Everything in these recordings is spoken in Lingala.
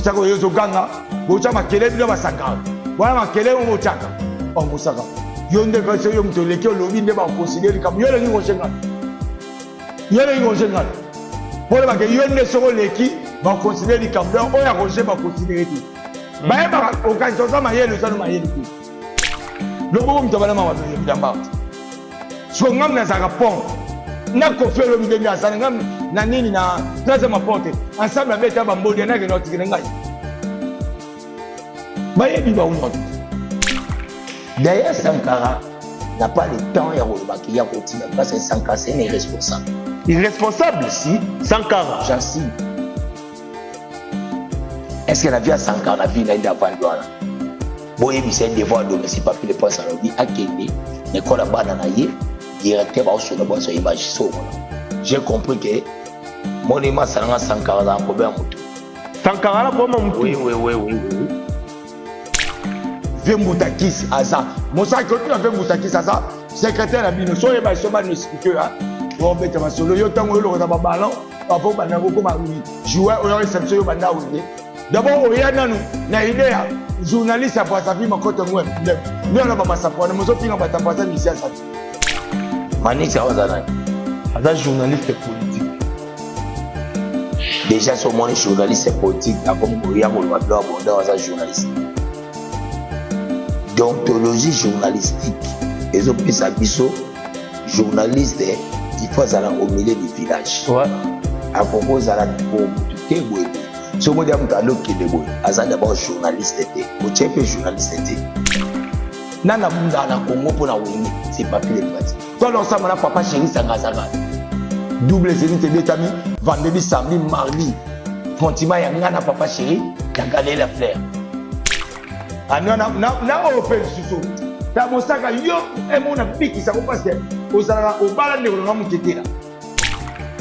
Mosaka oyo ozoganga botya makele bino basangaka wana makele oyo botyaka o oh, mosaka yo nde kasi yo moto oleki olobi nde bakonsidere likambo yo olengi roger ngana yo olengi roger ngana mpo olobake yo nde soki oleki bakonsidere likambo donc oyo ya roger bakonsidere te bayebaka okanisa oza mayele oza no mayele te loboko moto abana mawa bilamba siko ngambo nazalaka pont na kofi olobi ndenge azali ngambo na nini na troisième porte ensemble abeta bambodi anakende otikele ngai bayebi bango D'ailleurs, Sankara n'a pas le temps ya koloba ke ya kotinda parce que Sankara c'est un irresponsable. Irresponsable? Si. Sankara. J'en signe. Est-ce que la vie ya Sankara na vie na ye nde avandi wana? Boyebisa ye devoir domicile papi le prince alobi akende na ekole ya bana na ye directeur baosola bonso image soko. J'ai compris que monima asalanga Sankara azala problème ya motu. Sankara na problème ya motu? Oui, oui, oui, oui, oui. Vieux Mbutakis aza mosaki otuna vieux Mbutakis aza secrétaire na bino so oyeba so bano explique yo obeta masolo yo ntango oyolokota baballon avant obanda kokoma joueur oyo oyesa biso yo banda wenge d'abord oya nanu na idée ya journaliste ya brazzaville makoto ngwe nde wana bamasapo wana mozofinga bato ya brazzaville misiasa te Manix aza nani? Aza journaliste politique. Déjà so omoni journaliste politique akomi koya koloba biloko ya bonda aza journaliste. Deontologie journalistique ezopesa biso journaliste il faut azala au milieu du village. Ouais. Akoki kozala motu te boye boye. Soki omoni ya moto alokende boye aza d'abord journaliste te. Otie mpe journaliste te. Nani abundaka na Congo mpo na wenge? C'est Papy le Prince. Toi na osamba na papa chéri sanga azaka. Double zenith ebetami vendredi, samedi, mardi. Fontima ya nga na papa chéri ya Galerie la Fleur. Ah, na, na, na oyo mpe lisusu ta mosaka yo emona bikisa ko parce que ozalaka obala ndeko na nga motetela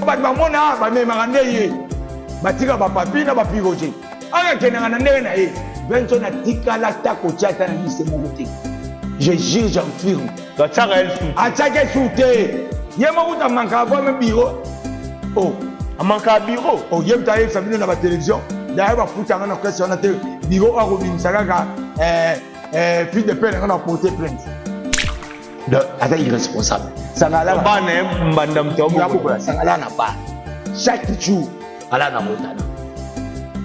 bato bamona bamemaka nde ye batika bapapi na bapiroge akakendaka na ndenge na ye Benson atikala ata kotia ata na liste moko te je jure j'enfirme atiaka ye lisusu atiaka ye lisusu te ye moko kuta amankaka voime bureau o oh. amankaka bureau o oh, ye moto ayebisa bino na batelevizio daye bafutanga na orchestre wana te bureau oyo akobimisa kaka eh, eh, fille de paix nanga na porte plainte Donc, aza irresponsable. Sangala bana ye mbanda moto ya sangala na bana. Chaque jour ala na rotana.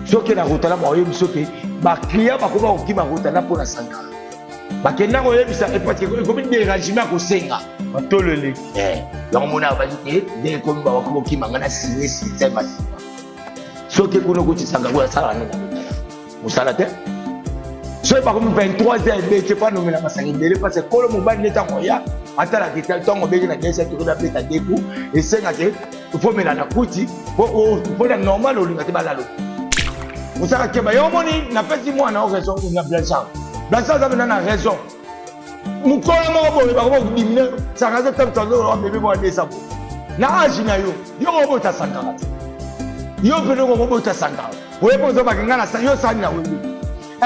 Soki na rotana baoyebi soki ba client bakoma kokima rotana mpo na Sankara. Bakenda koyebisa parce que ekomi dérangement kosenga. Matolo eleki. Eh, yango mona abaki te ndenge ekomi bakoma kokima nga na signe système asima. Soki kuna okoti Sankara oyo asalaka nini na rotana. Mosala te. Soki bakomi 23 heures ebeti epa nomela masanga ebele parce kolo mobali nde ntango oya atalaka ete ntango obeki na desa tokoki abeta deku esengaka fomela na kuti mpo na normal olinga te balalo mosaka keba yo omoni napesi mwana o raison na blanchard blanchard aza mpena na raison mokolo moko boye bakoki kodimine saka azotambusa azoloba bebe moko adesa boye na age na yo yo okobota sankara te yo mpena okobota sankara oye mpo ozobaka ngai na yo osali na wenge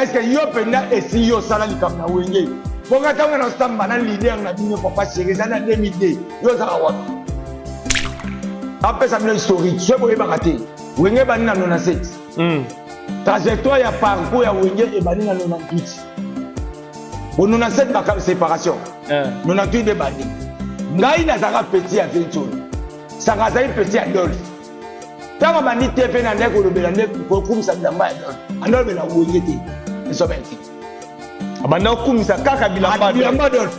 estce yo mpenza esi yo osala likambo na wenge mpo ngai ntango nasamba na leader na bino papa chéri eza na 2002 yo ozalaka wapi apesa bino historique soki boyebaka te wenge ebandi na 97 trajectoire ya parcours ya wenge ebandi na 98 bo 97 baka séparation 98 nde ebandi ngai nazalaka petit ya ventolo saka azali petit ya dolphe ntango abandi te mpe na nde kolobela nde kokumisa bilamba ya dol anda olobela wenge te esobe te abanda kokumisa kaka bilamba bilamba dol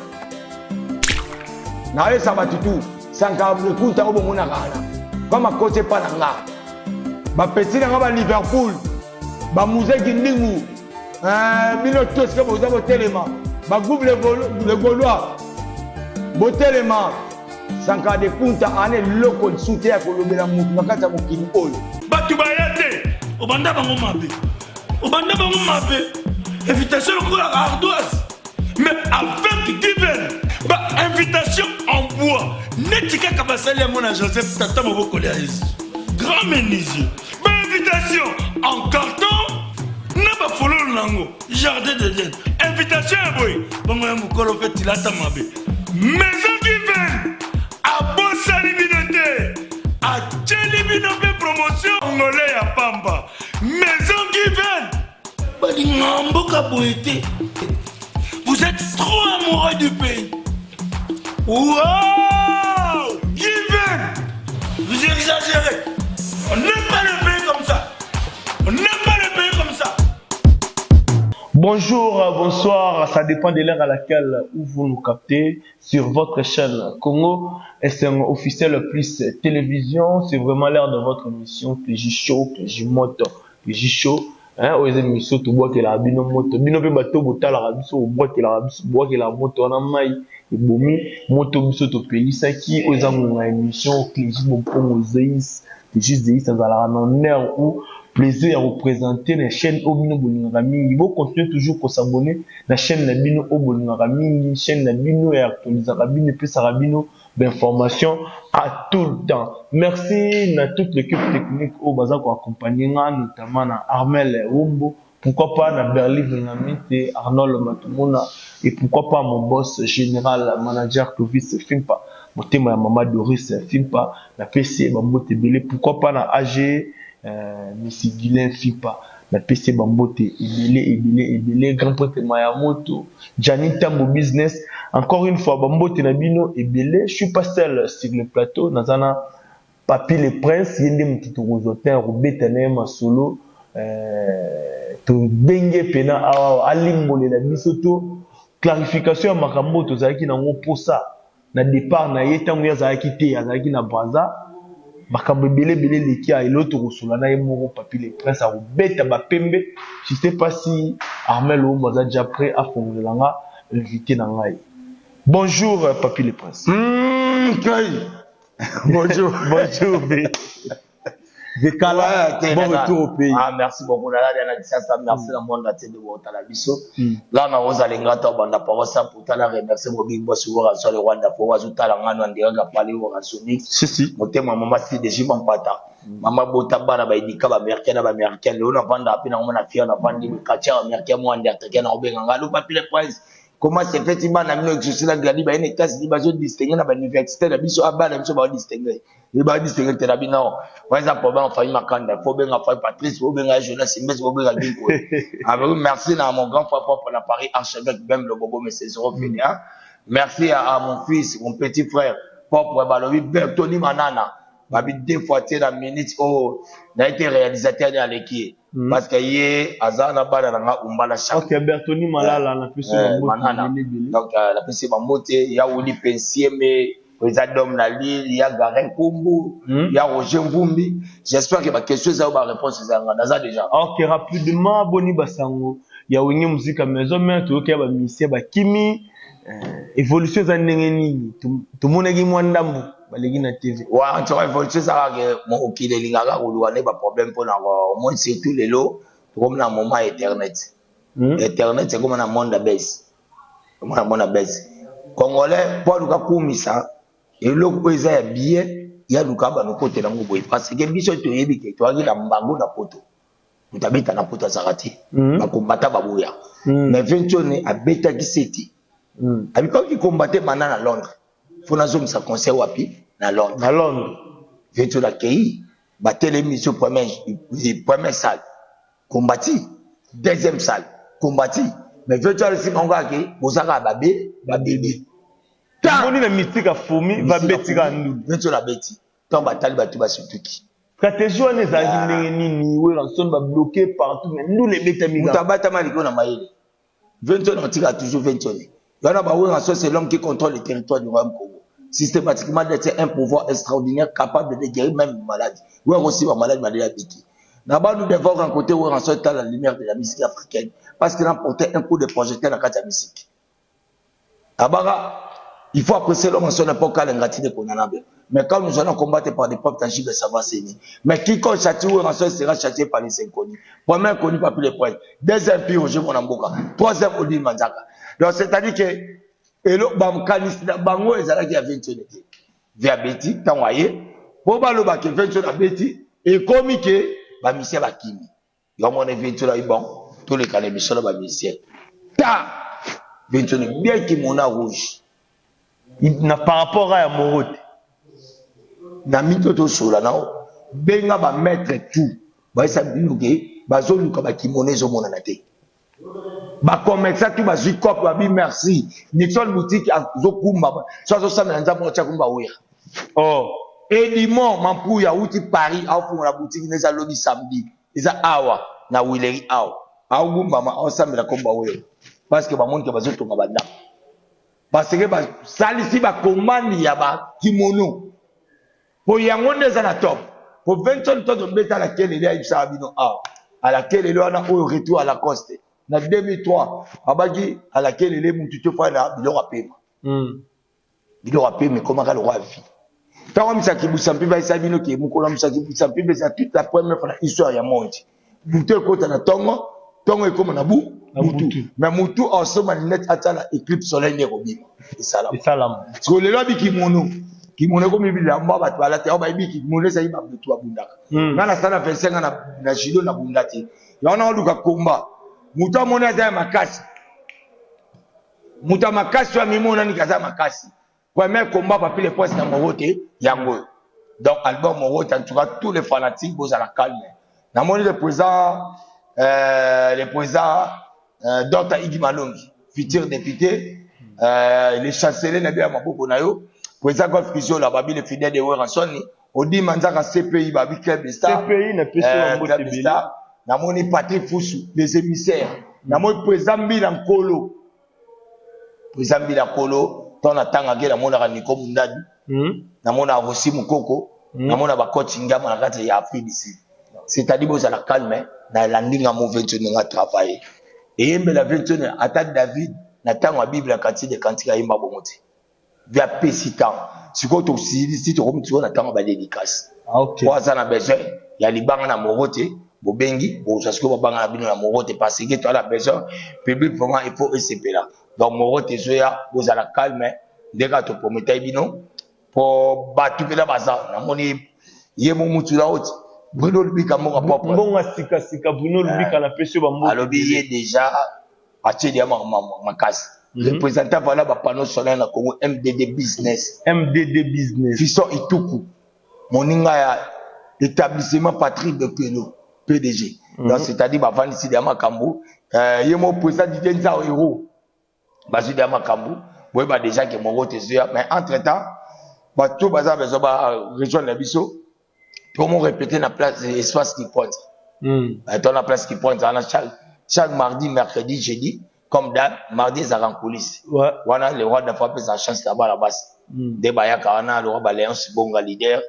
nayesa bato tu sankara bokunta oyo bomonaka wana kwa makoti epa na nga bapeti na nga ba liverpool bamuze kindingu eh, bino to esika boza botelema bagroupe le gaulois botelema Sankara de Kunta ana eloko lisusu te ya kolobela motu na kati ya mokili oyo. Bato baya te, obanda bango mabe, obanda bango mabe, invitation lokola ardoise, mais avec Given, ba invitation en bois, neti kaka basali yango na Joseph tata mobokoli ya Yesu, grand menuisier, ba invitation en carton na bafololo nango. Jardin d'Eden. Invitation ya boye. Bongo ya mokolo mpe tilata mabe. Maison Given abosani bino te. Atieli bino mpe promotion ngole ya pamba. Maison Given. Balingaka mboka boye te. Vous êtes trop amoureux du pays. Wow! Given! Vous exagérez. On n'aime pas le pays comme ça. On n'aime pas le pays comme ça. Bonjour, bonsoir, ça dépend de l'heure à laquelle où vous nous captez sur votre chaîne Congo SM officiel plus télévision. C'est vraiment l'heure de votre émission PJ Show, PJ Moto, PJ Show. Hein, oyo eza émission tobwakelaka bino moto, bino mpe bato botalaka biso, bobwakelaka biso, bobwakelaka moto wana mai ebomi moto biso topelisaki. Oyo eza ngonga émission Clégi Bompongo Zeis. Clégi Zeis azalaka na honneur ou plaisir ya koprésenter na chaîne oyo bino bolingaka mingi. Bocontinue toujours kos'abonner na chaîne na bino oyo bolingaka mingi, chaîne na bino ya actualisaka bino, epesaka bino d'informations à tout le temps. Merci na toute l'équipe technique oyo baza koaccompagner nga, notamment na Armel Wombo, pourquoi pas na Berly Vengamite, Arnold Matumona, et pourquoi pas mon boss général manager Clovis Fimpa, motema ya mama Doris Fimpa, napesi ye bambote ebele, pourquoi pas na AG Messi Guilain Fimpa, napesi ye bambote ebele ebele ebele, grand prêtre Mayamoto, Gianni Tambo Business, encore une fois bambote na bino ebele. Je suis pas seul sur le plateau, naza na Papi le Prince, ye nde motu tokozwa te kobeta na ye masolo. Tobenge pena awa alimbolela biso to clarification ya makambo oyo tozalaki nango mposa na départ na ye. Ntango ye azalaki te, azalaki na Braza, makambo ebele ebele eleki ya eloko. Tokosola na ye moko Papi le Prince, akobeta bapembe. Je sais pas si Armel Oumbo aza déjà prêt afongolela nga invité na ngai. Bonjour Papi le Prince. Kai. Bonjour. Bonjour Vekala, Ouais, bon retour au pays. Ah, merci beaucoup. Nalali na Kinshasa, merci na monde entier de botala biso. Là na ozalenga to banda parosa pour tala remercier mo big boss wora so le Rwanda po azotala ngano ndiraka pali wora Sonic. Si si. Motema mama si de jima mpata. Mama bota bana ba edika ba américain na ba américain. Leo na vanda pe na ngoma fier na vandi quartier américain mo undertaker na obenga ngalo Papi le Prince. Comment se fait-il bana bino exaucé na gradi ba ene États-Unis bazo distinguer na ba université na biso, bana biso ba distinguer. Et ba distinguer te na bino. Ouais, ça problème famille Makanda, faut benga famille Patrice, faut benga Jonas Simbes, faut benga Ginko. Ah oui, merci à mon grand frère propre na Paris, archevêque Bem le Bobo, mais c'est zéro fini, hein. Merci à mon fils, mon petit frère, propre Balobi Bertoni Manana. Babi deux fois tie na minute oh, na été réalisateur de Aleki. Parce que ye aza na bana na nga umbala chaque Ok, Bertoni Malala na pesi Manana. Donc la pesi bambote ya Wuli Pensieme, président d'homme na Lille, ya Garin Kumbu, ya Roger Mvumbi. J'espère que ba question eza ba réponse eza nga naza déjà. Ok, rapidement, boni basango ya Wenge Musica Maison Mère? Toyoki ya bamisien bakimi, évolution eza ndenge nini? Tomonaki mwa ndambu baleki na TV. Ouais, en tout cas, évolution ezalaka ke mokili elingaka koluka nde baproblème mpona omoni, surtout lelo tokomi na moment ya internet. Internet ekoma na monde ya base, ekoma na monde ya base. Congolais mpo aluka kumisa eloko oyo eza ya bien, ya luka bano kotela yango boye, parce que biso toyebi ke toyaki na mbangu na poto, moto abeta na poto azalaka te. Bakombata baboya. Mais Ventione abetaki seti. Abikaki kombate banda na Londres, fo nazongisa concert wapi? Na Londres. Na Londres. Ventione akei, batelemi so première salle kombati, deuxième salle kombati, mais Ventione alesi bango kaka ke bozaka babe babebe. Tomoni na mystique afumi babeti kaka ndulu. Ventione abeti, ntango batali bato basutuki. Stratégie wana ezalaki ndenge nini? Werrason babloqué partout, mais ndulu ebetami. Moto abatama likolo na mayele. Ventione otika toujours Ventione wana baWerrason, c'est l'homme qui contrôle le territoire du royaume Congo systématiquement, détient un pouvoir extraordinaire capable de guérir même une maladie. Wera aussi bamaladi maladi abiki na nous devons rencontrer Werrason dans la lumière de la musique africaine, parce qu'il a porté un coup de projecteur na kati ya musique abaka. Il faut apprécier l'homme en son époque, à l'ingratitude condamnable. Mais quand nous allons combattre par des preuves tangibles, ça va saigner. Mais quiconque châtie Werrason sera châtié par les inconnus. Premier inconnu, Papi le Prince. Deuxième pire, Roger Monamboka. Troisième, Odile Manzaka. Donc, c'est-à-dire que, elo, bamkanisi na bango ezalaki ya Ventione te. Ve abeti, ntango aye, po baloba ke Ventione abeti, ekomi ke bamisien bakimi. Yo mona Ventione ayi bon, toleka na émission na bamisien. Ta! Ventione bien kimono rouge. Na par rapport à ya moro te. Na mito tosola nao, benga bamaître tout, bayesa bino ke bazoluka bakimono ezomonana te. Bacommerçant tu bazwi cope, babi merci. Nixon boutique azokumba, so azosambela Nzambe otya kumba Wera. Oh. Edimon Mampuya awuti Paris, aofungola boutique nde eza lobi samedi, eza awa na Wileri awa, aogumbama, aosambela komba Wera, parce que bamoni ke bazotonga bandako, parce que basalisi bacommande ya bakimono, po yango nde eza na top. Po Vincent to tobeta na kelele, ayebisaka bino awa alakelele wana oyo retour à Lacoste na 2003, abaki alakelele mutu te fa na biloko apema. Biloko apema ekomaka lokwa vie. Ntango amisaki busa mpe bayesa bino ke mokolo amisaki busa mpe eza toute la première fois na histoire ya monde, butu ekota na ntongo, ntongo ekóma na bu Na butu. Butu. Mais mutu asomba lunette, atala éclipse solaire nde ekobima esalama. Esalama. Siko lelo abi kimono, kimono ekomi bilamba bato balati awa, bayebi kimono ezali babutu babundaka. Nga nasala 25 nga na judo, nabunda te. Yango na oluka komba moto amoni aza ya makasi, moto ya makasi oyo amimonani aza makasi. Premier combat Papi le Prince na moro te, yango oyo. Donc album moro te. En tout cas, tous les fanatiques, bozala calme. Namoni le président Dr Igi Malongi, futur député, le chancelier na biya maboko na yo, président Golf Kizola, babi le fidèle de Werrason, Odima Nzaka CPI, babi Club de Star. CPI napesi yo mbote Club de ebele. Star. Namoni Patrick Fusu, les émissaires. Namoni président Mbila Nkolo, président Mbila Nkolo. Ntango natangaki, namonaka Niko Mundadi, namonaka Rosi Mokoko, namona bakoti ngama na kati ya Afrique du Sud. C'est-à-dire bozala calme, nalandi nga mo Ventone nga travaille eyembela Ventone. Ata David na ntango ya Bible, kati de cantique, ayemba bongo te. Vi apesi ntango. Sikoyo tosilisi, tokomi sikoyo na ntango ya badédicace. Ah, ok. Po aza na besoin ya libanga na moro te, bobengi, bozwa sikoyo babanga na bino na moro te, parce que toza na besoin public vraiment, il faut esepela. Donc moro te ezoya, bozala calme nde kaka topromettai bino, po bato mpena baza. Namoni ye mo mutula oti Bruno Lubika mboka propre. Mbongo ya sikasika, Bruno Lubika, napesi yo bambote. Alobi ye déjà atie dia makasi. Représentant vala bapanneau solaire na Congo, MDD Business. MDD Business. Fiston Ituku, moninga ya établissement Patrick Bekelo, PDG. Donc c'est-à-dire bavandisi dia makambo, ye mo président Didier Nzao héros, bazwi dia makambo. Boyeba déjà ke moko te ezoya, mais entre temps bato baza besoin ba rejoindre na biso, tomo répéter na place espace qui pointe. To na place qui pointe wana chaque mardi, mercredi, jeudi. Comme d'hab, mardi ezalaka en coulisse. Wana le roi dafa apesa chance na bana basi nde bayaka wana, le roi baléance bonga leader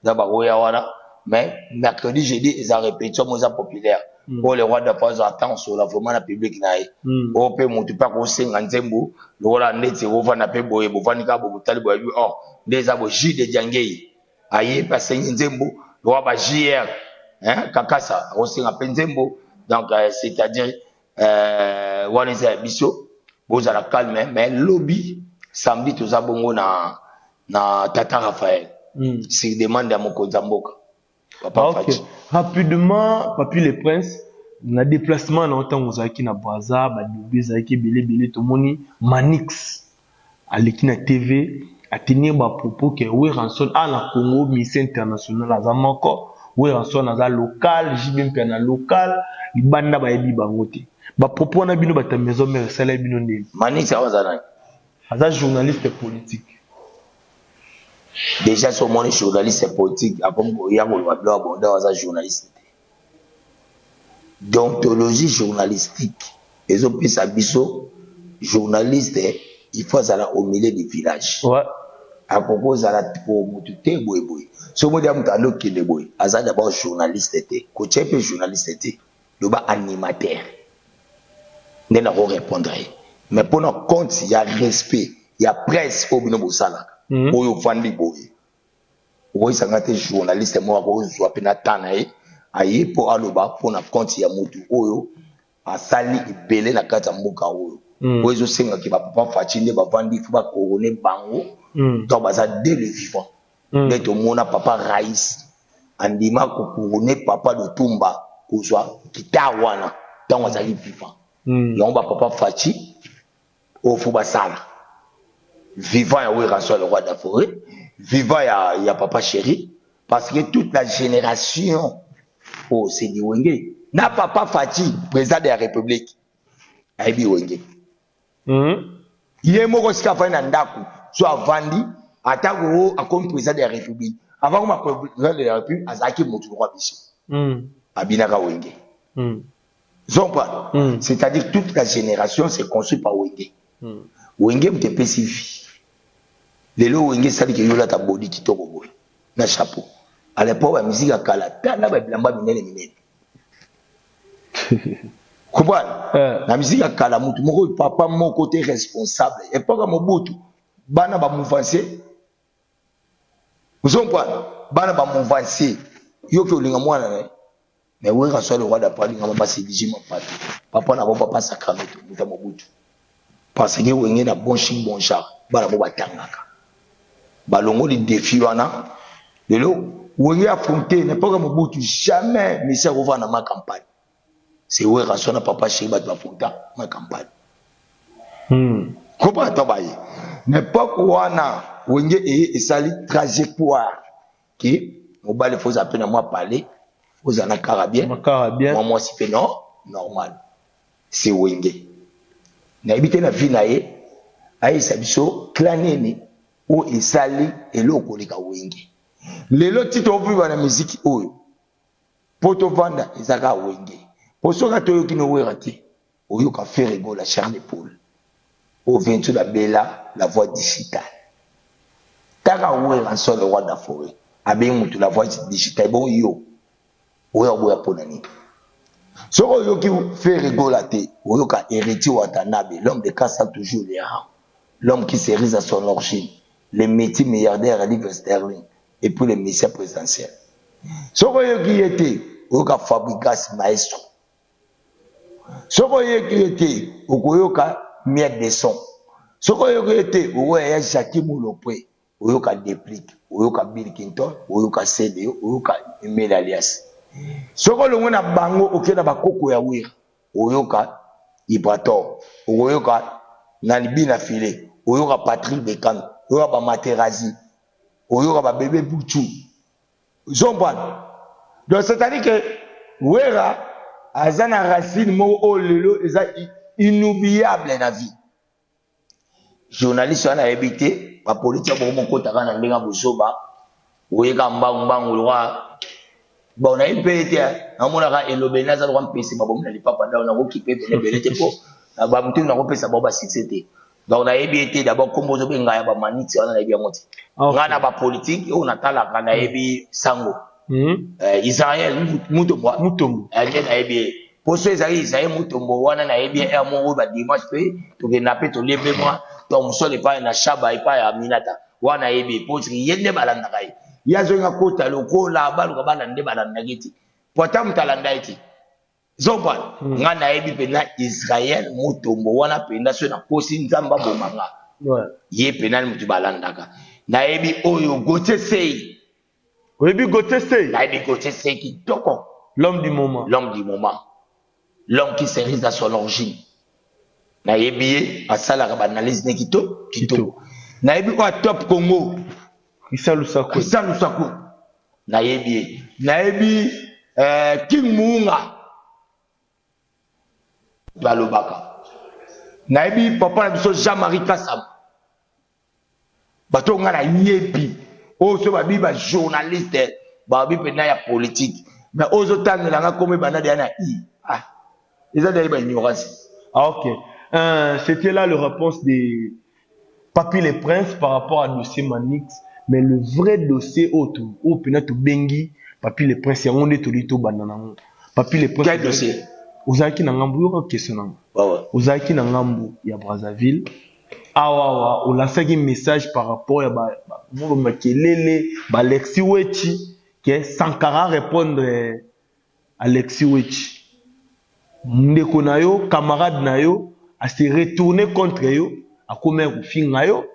nde bakoya wana. Mais mercredi, jeudi eza répétition mo eza populaire. Oyo le roi dafa azwa atan osola vraiment na public na ye. Oyo mpe motu mpe akosenga nzembo lokola ndeti ovanda mpe boye, bovandi kaka boye, botali boye, or nde eza bo Jude Diangei aye mpe asengi nzembo lokola ba JR, hein, Kakasa akosenga mpe nzembo. Donc c'est-à-dire wana eza ya biso, bozala calme. Mais lobi samedi toza bongo na tata Raphaël, sur demande ya mokonzi ya mboka, papa Ah, ok. Fatshi. Rapidement, Papi le Prince, na déplacement na ntango ozalaki na Braza, badobe ezalaki ebele ebele. Tomoni Manix aleki na TV atenir bapropos ke Werrason a na Congo musicien international aza moko, Werrason aza local, JB mpe na local, libanda bayebi bango te. Bapropos wana, bino bato ya Maison Mère, esala bino ndeni? Manix awa aza nani? Aza journaliste politique. Déjà so omoni journaliste politique akomi koya koloba biloko ya bonda, aza journaliste te. Déontologie journalistique ezopesa biso, journaliste il faut azala au milieu du village. Akoki ozala po motu te boyeboye. So omoni ya moto andi okende boye, aza d'abord journaliste te, kotia mpe journaliste te, loba animateur nde nakorépondre ye. Mais mpona compte ya respect ya presse oyo bino bosalaka, oyo ovandi boye, okoyisanga te journaliste moko akozwa mpe na temps na ye aye mpo aloba mpona compte ya motu oyo asali ebele na kati ya mboka oyo. Oyo ezosengaki bapapa Fatshi nde bavandi, fo bakorone bango. Donc baza dès le vivant. Nde tomona papa Rais andima kokorone papa Lutumba kozwa guitare wana ntango azali vivant. Yango bapapa Fatshi oyo fo basala vivant ya Werrason le roi de la forêt, vivant ya papa chéri, parce que toute la génération oyo c'est Wenge na papa Fatshi, président de la République. Ayebi Wenge. Ye moko sika afandi na ndako, so avandi, atako o akomi président de la République. Avant koma président de la République, azalaki motu lokola biso. Abinaka Wenge. Zompa. C'est-à-dire toute la génération s'est construite par Wenge. Wenge moto epesi vie. Lelo Wenge esaliki yo olata bodi kitoko boye na chapeau. À l'époque ba musique ya kala, tala ba bilamba minene minene. Comprendre? Na musique ya kala, mutu moko, papa moko te responsable. Époque ya Mobutu, bana ba mouvancier. Ozomprendre? Bana ba mouvancier. Yo ki olinga mwana na ye. Mais Wera soit le roi d'après alinga mama Sediji Mapato. Papa na bo papa Sacramento, mutu ya Mobutu. Parce que Wenge na bon chic bon genre, bana bo batangaka. Balongoli défi wana. Lelo Wenge affronté n'importe Mobutu, jamais Messi akovanda na ma campagne. C'est Wera soit na papa chéri bato bafonta ma campagne. Comprends to baye. N'importe wana Wenge eye esali trajectoire ke mobali faut ape na mwa palais, oza na kara bien. Makara bien. Mwa mwasi mpe non normal. C'est Wenge. Nayebi te na vie na ye ayebisa biso clan nini oyo esali eloko koleka Wenge. Lelo ti toviva na miziki oyo mpo tovanda, eza kaka Wenge. Po soki toyoki no Wera te, oyoka Ferre Gola, chair de poule, oyo Ventu Babela, la voix digitale. Taka Wera nso le roi de la forêt abengi motu la voix digitale. Bon, yo oyo aboya mpona nini? Soki oyoki Ferre Gola te, oyoka Héritier Watanabe, l'homme de Kasa, toujours les rangs, l'homme qui se rise à son origine, le métier milliardaire Oliver Sterling et puis le messia présidentiel. Soki oyoki ye te, oyoka Fabregas maestro. Soki oyoki ye te, okoyoka Miel de Son. Soki oyoki ye te, okoya ya Jacques Mulopwe, oyoka Déplique, oyoka Bill Clinton, oyoka CDO, oyoka Emile Alias. Soki olongwe na bango, okei na bakoko ya Wera, oyoka Ibrator, okoyoka nani, Bina File, oyoka Patrick Bekano, oyoka Bamaterazi, oyoka babebe Butu zombwana. Donc c'est à dire que Wera aza na racine moko oyo lelo eza inoubliable na vie. Journaliste wana ayebi te bapolitike boko mokotaka na ndenge ya bozoba, oyeka mbangu mbangu lokwa. Bon, nayebi mpe te, namonaka elobeli naza lokwa mpese babomi na lipapa. Donc nakoki mpe ebele ebele te mpo bamutu nakopesa bango basuccès te. Donc nayebi ye te. D'abord kombo ozobenga ya bamaniti wana, nayebi yango te. Ngai na bapolitike oyo natalaka, nayebi sango Israel Mutombo. Mutombo. Nde nayebi ye. Poso ezali Israel Mutombo wana, nayebi ye heure moko oyo badimanche mpe tokenda mpe tolie mpe mwa to mosolo epai na Shaba, epai ya Minata wana, nayebi ye po ye nde balandaka ye. Ye azongi kota lokola baluka bana nde balandaki te, po ata moto alanda ye te. Zombwana nga nayebi mpenza Israel Mutombo wana mpenza. Soki nakosi, Nzambe aboma nga. Ye mpenza ni motu balandaka. Nayebi oyo Gautier Sey. Oyebi Gautier Sey? Nayebi Gautier Sey kitoko. L'homme du moment. L'homme du moment, l'homme qui se rise à son origine. Nayebi ye, asalaka baanalyse ne kitoko kitoko. Nayebi oyo ya Top Congo. Christian Lusako. Christian Lusako, nayebi ye. Nayebi King Muunga balobaka. Nayebi papa na biso Jean-Marie Kasam. Bato nga nayebi oyo so babi bajournaliste, babi mpenza ya politique. Mais oyo ozotangela nga kombo ebanda deya na i, ah, eza deya baignorance. Ah, ok. C'était là la réponse de Papy le Prince par rapport à dossier Manix. Mais le vrai dossier autre, oyo pena tobengi Papy le Prince, yango nde toli tobanda nango. Papy le Prince. Quel dossier? Ozalaki na ngambu, yoka question nanga. Ouais. Ozalaki na ngambu ya Brazzaville. Awa awa olansaki message par rapport ya ba ba makelele, ba Alexis Wechi, que Sankara répondre Alexis Wechi. Ndeko na yo, camarade na yo, a se retourner contre yo, akomi kofinga yo.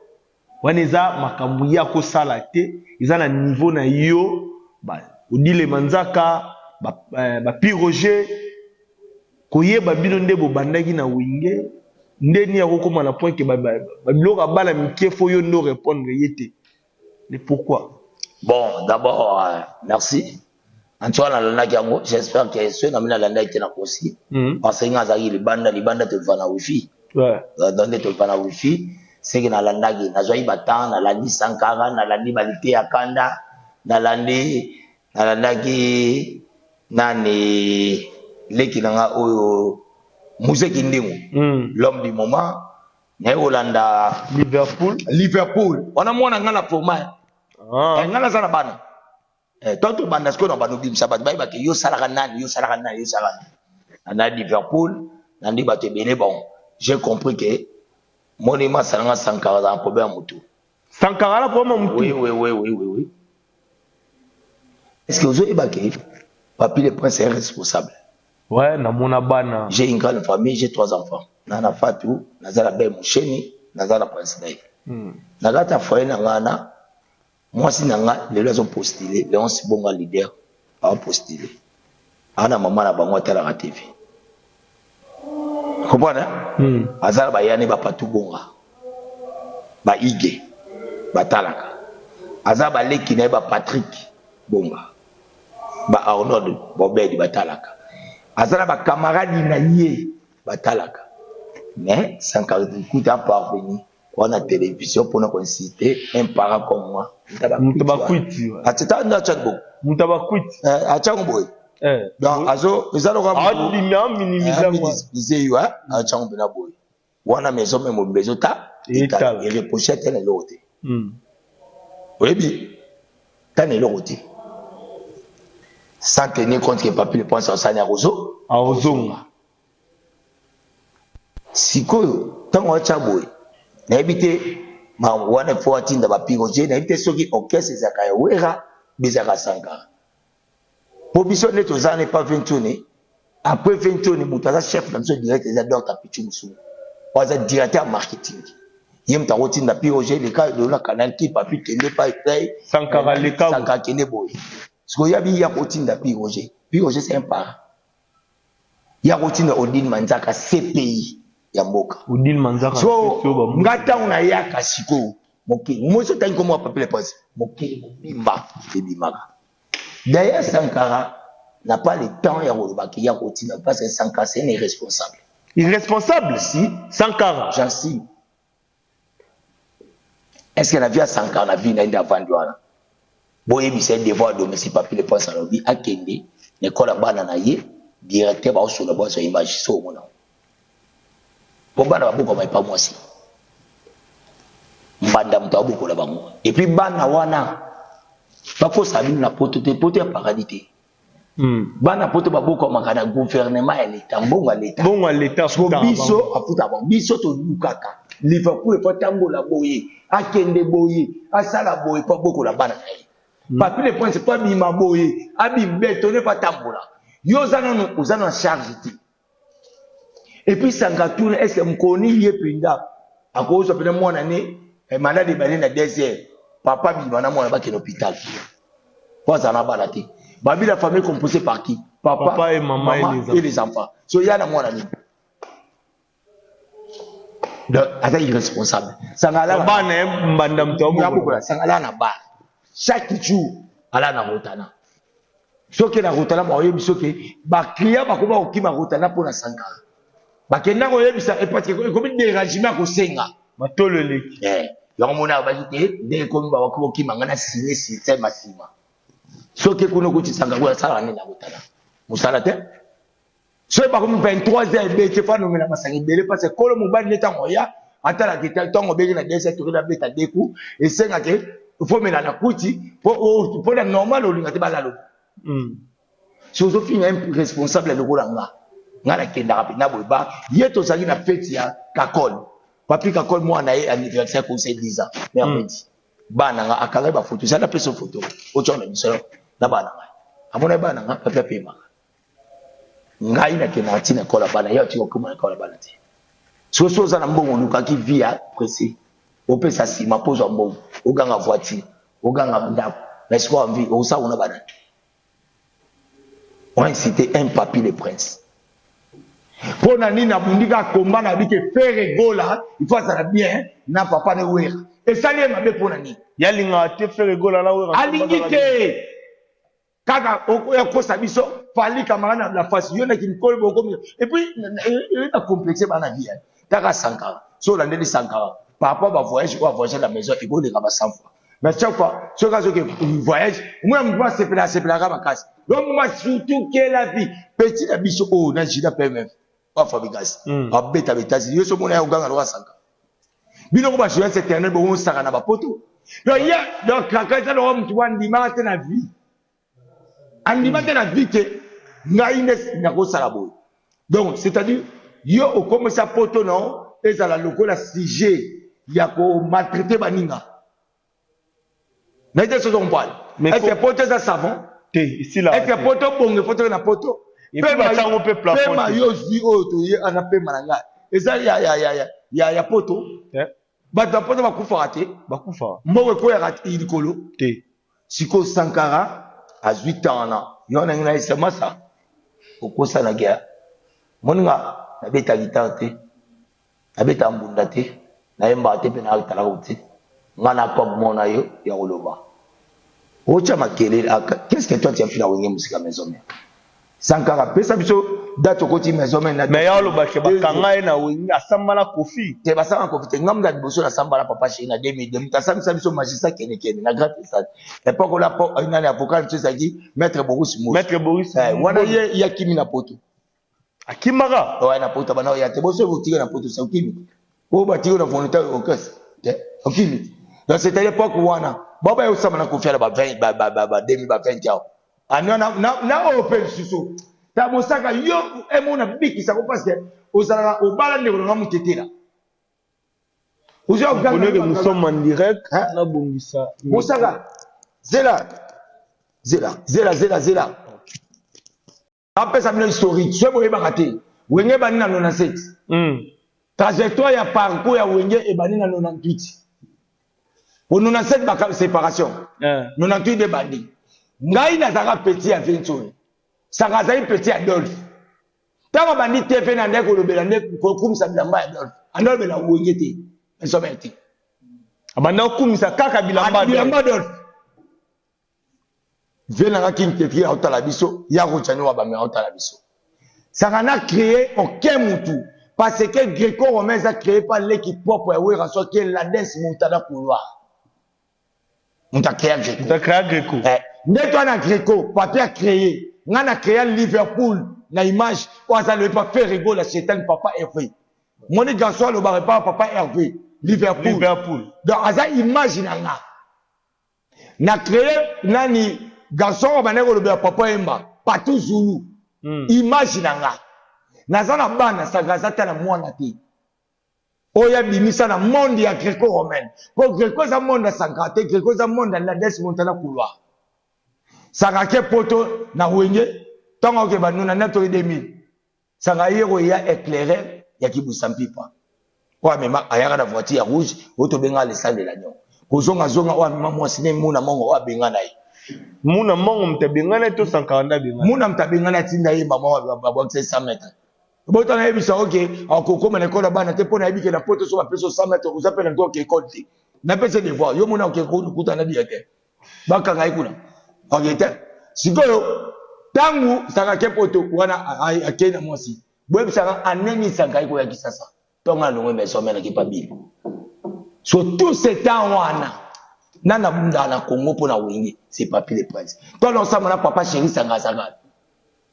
Wana eza makambo ya kosala te, eza na niveau na yo, ba Odile Manzaka, ba Pi Roger, koyeba bino nde bobandaki na Wenge, nde ni akokóma na point ke babiloko ya bana mike, fo yo nde répondre ye te. Mais pourquoi? Bon, d'abord, merci. En tout cas, nalandaki yango. J'espère que soki na mi nalandaki te, nakosi, parce que nga azalaki libanda. Libanda toliva na wifi. Donc nde toliva na wifi, seke nalandaki, nazwaki batemps, nalandi Sankara, nalandi Balite ya Kanda, nalandi, nalandaki nani, leki na nga oyo Muzeki Ndingu, l'homme du moment. Naye kolanda Liverpool. Liverpool wana, mwana nga na format. Ah. Nga naza na bana. To tobanda sikoyo na banda obimisa bato, bayebake yo osalaka nani, yo osalaka nani, yo osalaka nani. Na Liverpool nandi bato ebele. Bon, j'ai compris que moni masalanga Sankara azala problème ya motu. Sankara na problème ya motu? Oui. Est ce que ozoyeba ke Papi le Prince est responsable? Ouais, namona bana. J'ai une grande famille, j'ai trois enfants. Na Fatu, naza na Bel Musheni, naza na Prince Bey. Na kati ya foyer na nga na mwasi na nga lelo azopostule, Léonce Bonga, leader, aopostule, aa na mama na bango atalaka TV, comprendre? Aza na bayane, bapatu Bonga, baige batalaka, aza baleki na ye, baPatrik Bonga, baArnold Bobedi batalaka, aza na bakamaradi na ye batalaka. Mais Sankara kuta parvenu wana télévision mpona koinciter un parent comme moi. Moto bakwiti. Atita nde atiaki bongo. Moto bakwiti. Atiango boye. Donc azo eza lokola aminimiser. Yo atiango mpena boye wana, maison me mobimba ezota ereproche ate na eloko te. Oyebi ta na eloko te, sans tenir compte que Papi le Prince asani akozo Akozonga. Sikoyo ntango atya boye, nayebi te wana fo atinda bapiroge, nayebi te soki orchestre ezalaka ya Wera, bezalaka Sankara, mpo biso nde toza ne pas Ventuni. Après Ventuni, moto aza chef na biso direct eza Dr Pichu Musungu, oyo aza directeur ya marketing. Ye moto akotinda piroge leka lelo na Canal ki Papi kende pa play. Sankara leka. Sankara kende boye. Sikoyo yabi ya kotinda piroge, piroge c'est un parent ya kotinda Odile Manzaka, CPI ya mboka. Odile Manzaka. So nga ntango nayaka sikoyo, mokili mosi otangi komwa Papi le Prince, mokili mobimba ebimaka. D'ailleurs, Sankara n'a pas le temps ya kolobaki ya kotinda, parce que Sankara, c'est un irresponsable. Irresponsable? Si. Sankara? J'assume. Est ce que na vie ya Sankara, na vie na ye nde avandi wana, boyebisa ye devoir domicile? Papi le Prince alobi akende na ekole ya bana na ye, directeur baosola, bozwa image so omona po bana babokama epa mwasi mbanda, moto abokola bango. Et puis bana wana bakosala bino na poto te, poto ya paradis te. Bana poto babokamaka na gouvernement ya leta, mbongo ya leta. Mbongo ya leta. Biso afuta bango, biso tolukaka. Liverpool efo atambola boye, akende boye, asala boye mpo abokola bana na ye. Papi le Prince mpo abima boye, abibetone mpo atambola. Yo oza nanu, oza na charge te. Et puis Sankara, est ce que mokoni ye mpenza akozwa mpena mwana ne malade ebale na 2 heures, papa bima na mwana bakende hôpital po azala na bana te? Babi la famille composée par qui? Papa, papa et maman, maman et les enfants. So ya na mwana nini? Donc aza irresponsable. Sangala bana ye mbanda moto. Abokola. Sangala na bar chaque jour, ala na Rotana. Soki na Rotana baoyebi, soki baclient bakoma kokima Rotana mpo na Sankara, bakenda koyebisa parce que ekomi dérangement ya kosenga. Matolo eleki. Yango mona baki te ndenge ekomi, bakoki kokima. Nga na signe système nsima, soki kuna okuti Sankara oyo asalaka nini na Rotana, mosala te. Soki bakomi 23 heures ebeti, fa nomela masanga ebele, parce kolo mobali nde ntango oya atalaka ntango obeki na 2 heures, toki nabeta deku, esengake fomela na kuti mpo na normal olinga te balalo. So ozofinga ye responsable lokola nga. Nga nakendaka mpena boye ba ye, tozalaki na fete ya Kakol, Papi Kakol, mwana ye anniversaire conseil 10 ans mercredi. Bana nga akangaki bafoto, ezali napesa foto otya na biso na bana ngai, amonaki bana nga. Papi apemaka, ngai nakendaka ntina ekola bana ye, atika okoma ekola bana te. Soki so oza na mbongo, olukaki vie ya pressé, opesa nsima mpo ozwa mbongo, oganga voiture, oganga ndako, mais sikoyo envie okosala kuna bana te. On incité un Papi le Prince mpo na nini? Abundi kaka komba na bike Ferre Gola, il faut azala bien na papa ne Wera. Esali ye mabe mpo na nini? Yalingaka te Ferre Gola na Wera. Alingi te. Kaka okoya kosa biso Fally camarade na face yo na kimkolo bokomi et puis na complexe bana vie kaka Sankara so olandeli Sankara par rapport ba voyage oyo voyage na maison ekoleka ba 100 fois mais chaque fois soki azoke voyage omona motu asepela asepelaka makasi donc ma surtout que la vie petit na biso oyo na Juda PMF ba Fabrigas abeta betasi yo so mona ya oganga loka Sankara bino ko ba joyeux éternel bokosaka na bapoto. Donc ye donc kaka eza lokola motu andimaka te na vie, andima te na vie te ngai nde nakosala boye. Donc c'est-à-dire yo okomisa poto na ezala lokola sujet ya komaltraite baninga naye te. Sozo comprendre? Est-ce que poto eza savon? Te, esila. Est-ce que poto bonge poto na poto pema yo ozwi oyo toye ana pema na ngai eza ya poto? Bato ya poto bakufaka te. Bakufaka. Mbongo ekweyaka likolo. Te. Sikoyo Sankara azwi temps wana yo nangi na esemasa okosanaki ya moninga nabeta guitare te, nabeta mbunda te, nayembaka te mpe natalaka te. Nga na kob mona yo ya koloba otya makelele. Qu'est-ce que toi tu as fait na Wenge Musica Maison Mère? Sankara, pesa biso date okoti Maison Mère. Mais ya olobaki bakanga ye na Wenge, asamba na Kofi. Te, basamba na Kofi te. Nga mutu ya liboso nasamba na papa chéri na 2002. Moto asambisa biso magistrat kenekene na grand stade époque ola nani avocat biso ezalaki maître Boris. Maître Boris. Wana ye yakimi na poto. Akimaka. Oya na poto bana oya te. Boso botika na poto sa okimi oyo batiki na volontaire orchestre te okimi. Donc c'était l'époque wana bao baya osamba na Kofi ala ba 20 ba 2000 ba 20 awa ani wana na oyo mpe lisusu ta mosaka yo emona bikisako parce que ozalaka obala ndeko nanga motetela. Comprenez que nous sommes en direct. Nabongisa. Mosaka, zela zela zela zela zela, apesa bino historique soki boyebaka te. Wenge ebandi na 97. Trajectoire ya parcours ya Wenge ebandi na 98. Po 97 baka séparation, 98 ebandi. Ngai nazalaka petit ya Vinsoni, Saka azali petit ya Adolphe. Ntango abandi TV na nde kolobela nde kokumisa bilamba ya Adolphe, ande olobela Wenge te, Maison te. Abanda kokumisa kaka bilamba. Bilamba Adolphe. Vie nanga King Kefir aotala biso ya Rojani wa bame aotala biso. Saka na créé aucun mutu parce que greco romain eza créé par leki propre ya Wera soki Lades Montana couloir. Moto acréa greco. Moto acréa greco. Eh, nde to na greco papi a créé, nga na créa Liverpool na image oyo aza loye pa Ferre Gola Shetani papa Hervé. Moni garçon alobaka epa papa Hervé Liverpool. Liverpool. Donc aza image na nga. Na créé nani garçon oyo bandaki kolobela papa Yemba Patou Zulu. Image na nga naza na bana Saka aza ta na mwana te oyo abimisa na monde ya greco romaine po greco eza monde ya Sankara te, greco eza monde ya Lades Montana couloir. Saka ke poto na Wenge ntango aoke banuna na toki 2000. Saka ye koya éclaireur ya kibusa mpipa oyo amema ayaka na voiture ya rouge oyo tobenga le sang de l'agneau kozongazonga oyo amema mwasi ne Muna Mongo oyo abenga na ye. Muna Mongo moto abengana ye to Sankara nde abengana? Muna moto abengana, atinda ye mama babwakisa 100 mètres. Bota nayebisa oke akokoma na ekole ya bana te mpo nayebi ke na poto so bapesi 100 mètres oza mpe na droit ke ekole te. Napesi devoir yo mona oke kuta na directeur bakanga ye kuna oke te. Sikoyo ntango Saka ke poto wana akei na mwasi boyebisaka aneni Saka ye koya Kisasa ntongo alongwe maison mère naki pa bile. So tout ce temps wana nana bundaka na Congo mpo na Wenge c'est Papi le Prince. To alosamba na papa chéri Sanga azaka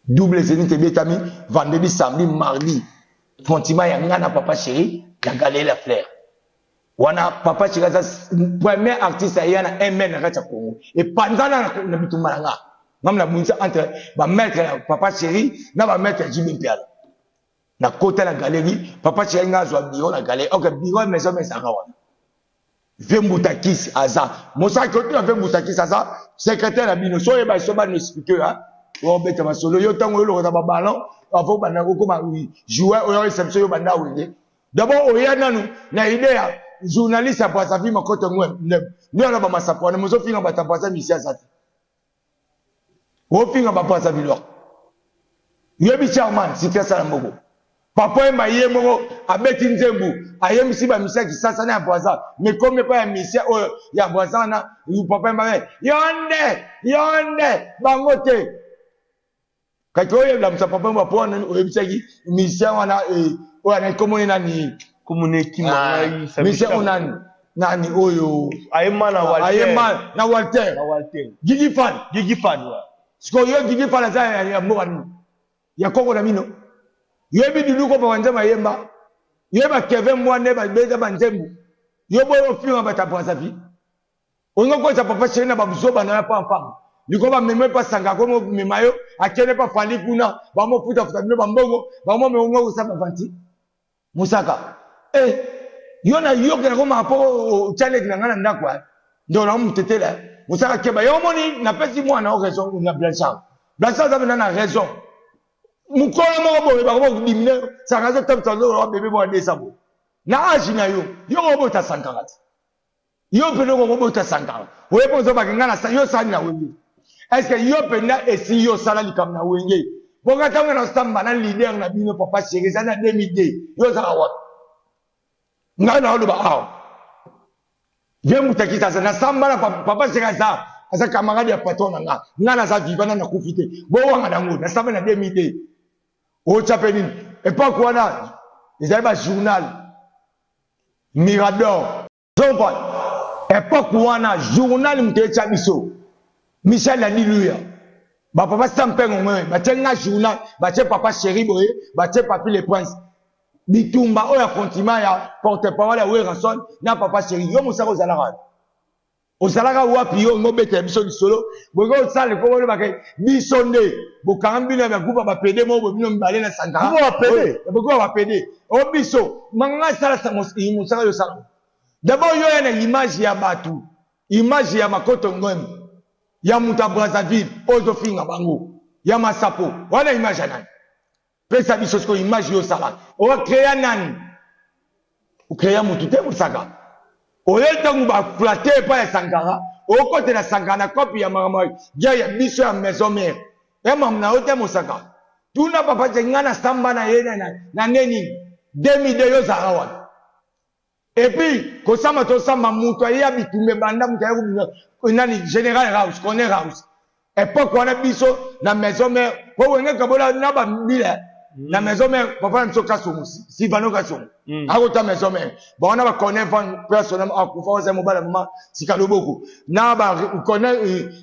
double zénith ebetami vendredi, samedi, mardi. Fontima ya nga na papa chéri na galerie la fleur wana papa chéri aza premier artiste aya na mn na kati ya Congo epanzana na bitumba na nga ngam na bundisa entre bamaître ya papa chéri na bamaître ya JB Mpiana. Na kota na galerie papa chéri nga azwa bureau na galerie ok bureau ya maison ezalaka wana. Ve Mbutakisi aza mosaki otuna ve Mbutakisi aza secrétaire na bino so oyeba so bano explique yo obeta masolo yo ntango oyolokota baballon avant obanda kokoma joueur oyo oyesa biso yo banda Wenge. D'abord oya nanu na idée ya journaliste ya Brazzaville makoto ngwe nde wana bamasapo wana mozofinga bato ya Brazza misi aza te ofinga ba Brazzavillois yoyebi chairman siki asala mboko. Papa Wemba ye moko abeti nzembo ayembisi ba musiciens ya Kisasa na ya Brazza mais komi epai ya musicien oyo ya Brazza wana Papa Wemba be yo nde yo nde bango te kaki oyo elamusa Papa Wemba po wana oyebisaki musicien wana eh, oyo anaki komoni nani komoni ekima ah, ngai musicien oyo nani nani oyo ayemba na Walter ayemba na Walter na Walter Gigi Fan Gigi Fan sikoyo yo Gigi Fan aza ya mboka nini ya koko na bino yoyebi dudu kopa banzembo ayemba yoyeba kevin mbwa nde babeta banzembo yo boye ofinga bato ya brazzaville olingi okolisa papa cheri na babuzoba na yo pampamba liko bamema epa sanga komi omema yo akende epa fali kuna bamofutafuta bino bambongo bamomema ongo kosala bavanti Mosaka eh yo na yokela ko mapa otya leki na ngai na ndako eh ndeko na mutetela eh. Mosaka keba yo omoni napesi mwana o raison na Blanchard. Blanchard aza mpenza na raison. Mokolo moko boye bakomi kodimine yo sanga azotambusa nzoto lokola bebe moko adesa boye na age na yo yo okobota sankara te. Yo pende oko bota sankara. Oye po ozo bake nga na yo sali na wenge. Est ce que yo penda esi yo sala likambo na wenge? Po nga tango na samba na leader na bino papa chéri eza na 2002. Yo ozaka wapi? Nga na oloba awa. Ye mutakisa aza na samba na papa chéri aza aza camarade ya patron na nga. Nga naza vivant na nakufi te. Bowanga nango na samba na 2002. Ocha pe nini? Epoque wana ezali ba journal Mirador. Zompal epoque wana journal moto etya biso Michel Adiluya ba papa Sam Pengo ngoye batie nga journal batie papa chéri boye batie papi le prince bitumba oyo ya continent ya porte parole ya Werrason na papa chéri yo mosaka ozalaka wapi ozalaka wapi yo ngobetela biso lisolo boke osala ekoko olobaka biso nde bokanga bino ya bagroupe ya bapede moko boye bino mibale na sankara boke bapede o biso manga asala mosaka yo osala d'abord yo ya na image ya bato image ya makoto ngwembe ya moto ya brazzaville oyo ozofinga bango ya masapo wana image ya nani Pesa biso sikoyo image yo osala. O crea nani? O crea mutu te mosaka. Oye ntango ba flatte epai ya Sankara, okotela Sankara na cope ya makambo ya ya biso ya maison mère. Ya mamu na yo te mosaka. Tuna papa te nga na samba na ye na na neni 2002 yo ozalaka wapi? Et puis kosamba tosamba mutu aye ya bitumba ebanda mutu aye kobunda nani general House Corner House epoque wana biso na maison mère po wenge kabola na ba mbila na maison mère papa na biso Kasongo Sivano Kasongo akota maison mère ba wana ba Corner Van personnel akufa oza mobala mama sika loboko na ba Corner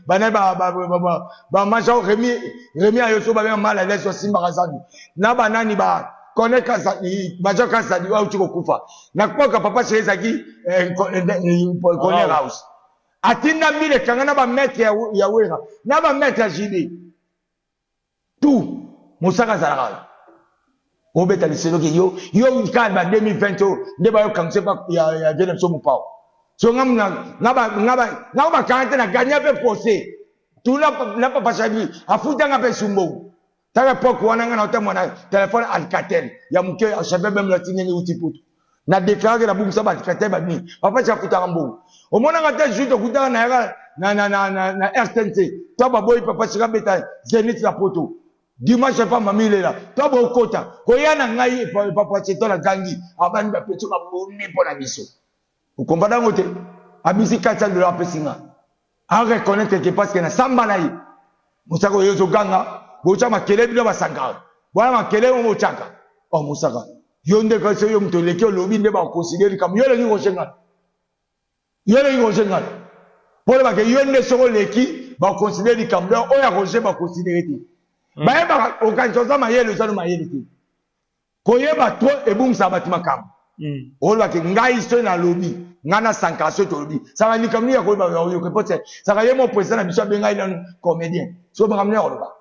bana ba ba ba ba major Remy Remy ayoso ba mal à l'aise osimbaka zambi na ba nani ba Corneille Kazadi, Major Kazadi oyo auti kokufa. Na koka papa chéri ezalaki eh, eh, eh, Corneille House. Atinda mbila ekanga na ba maître ya, ya Wera, na ba maître ya JB. Tout mosaka azalaka obeta lisolo ke yo yo kaka ba 2020 oyo nde bayokangisa pa ya, ya vie na biso mopao so nga nga ba nga ba nga bakanga te na gagna mpe procès tuna na papa chéri afutanga mpe sumbongo Tala epoque wana nga na otambola na telephone Alcatel ya muke cheveux meme lati ndenge euti poto. Na declaraki na bungisa ba Alcatel ba nini. Papa ti afutaka mbongo. Omona nga te jour tokutaka na yaka na na na na, na RTNC. To baboyi papa sika beta Zenith na poto. Dimanche epa mami lela. To bokota. Koya na ngai epa papa ti to na gangi. Abandi ba petits ba boni pona biso. Okomba dango te. Abisi 400 dollars apesi nga. A reconnaître que parce que na samba na ye mosaka oyo ozoganga botya makele bino basankara wana makele oyo botyaka o oh, mosaka yo nde kasi yo moto oleki olobi nde bakonsidere likambo yo oleki roger ngana yo oleki roger ngana mpo olobake yo nde soki oleki bakonsidere likambo oyo ya roger bakonsidere te hmm. bayebaka okanisa oza mayele oza no mayele te Koyeba trop ebungisaka batu makambo. Mm. Olobaki ngai soki nalobi ngai na Sankara soki tolobi saka likambo nini ya koyeba oyoka po te saka ye mo president na biso abengai nanu comédien soki makambo nini ya koloba